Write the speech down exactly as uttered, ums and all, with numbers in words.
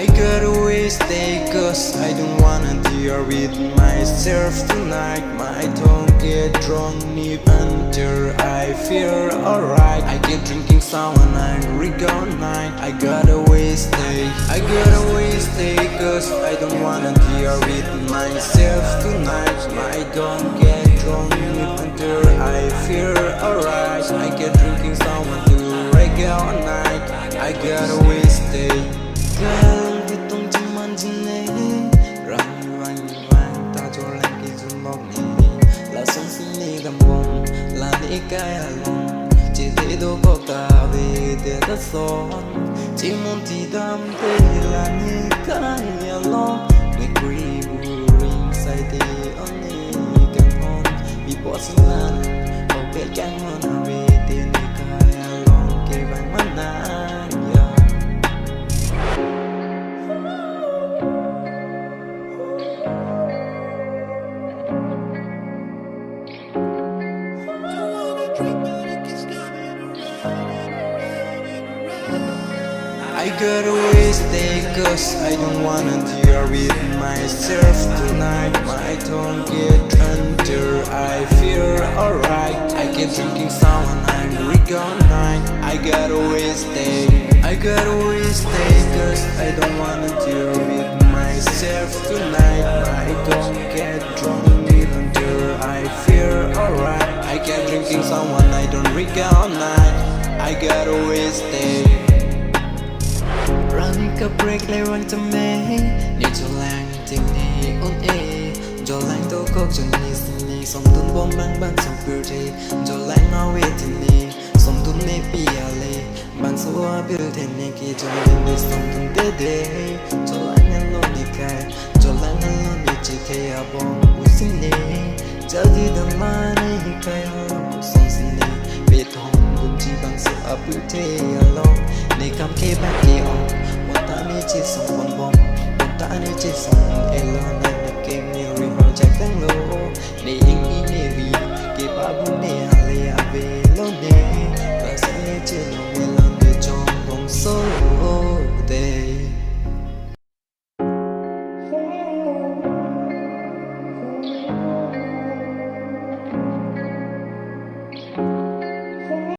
I gotta always stay, cause I don't wanna deal with myself tonight. My tongue get drunk, nip until I feel alright. I keep drinking someone, I recognize. I gotta always stay, I gotta always stay, cause I don't wanna deal with myself tonight. My tongue get drunk, nip until I feel alright. I keep drinking someone to recognize. I gotta always stay. Kalong kitung chiman chine, rang rang rang ta jorlang kijun bok ne. Lason sini dambom, lani kai along, chete dokok ta ave te ta son. Chimon ti dam te lani kai along, me kuri buring sai te on ne kanghon. Mi boss lan, oke kanghon ave te ne kai along ke bang mana ya. I gotta always stay, cause I don't wanna deal with myself tonight. My tongue get until I feel alright. I keep drinking someone, I recognize. I gotta always stay, I gotta always stay, cause I don't wanna deal with myself tonight. My tongue get drunk, nip until I feel alright. I keep drinking someone, I don't recognize. I gotta always stay. Rani kaprek le rang tame, ne jolang ting ne un e. Jolang dokok jonni sini, somdun bom bang bang sopir te. Jolang ave ting ne, somdun ne pi ale. Bangso abil te ne ke jolang ne somdun dede. Jolang alone ne kai, jolang alone ne chete abong pusi ne. Jadi damani kai along puson sini. Bethong dunji bangso abil te along. Ne kam ke bang ke ong. Bonta ne chesong bom bom. Bonta ne chesong elo ne ne ke ne ri ho jak tang lo. Ne ing ing ne ri ke babu ne ale ave lo ne. Rasa ne chelo me lo ne chong bong so de.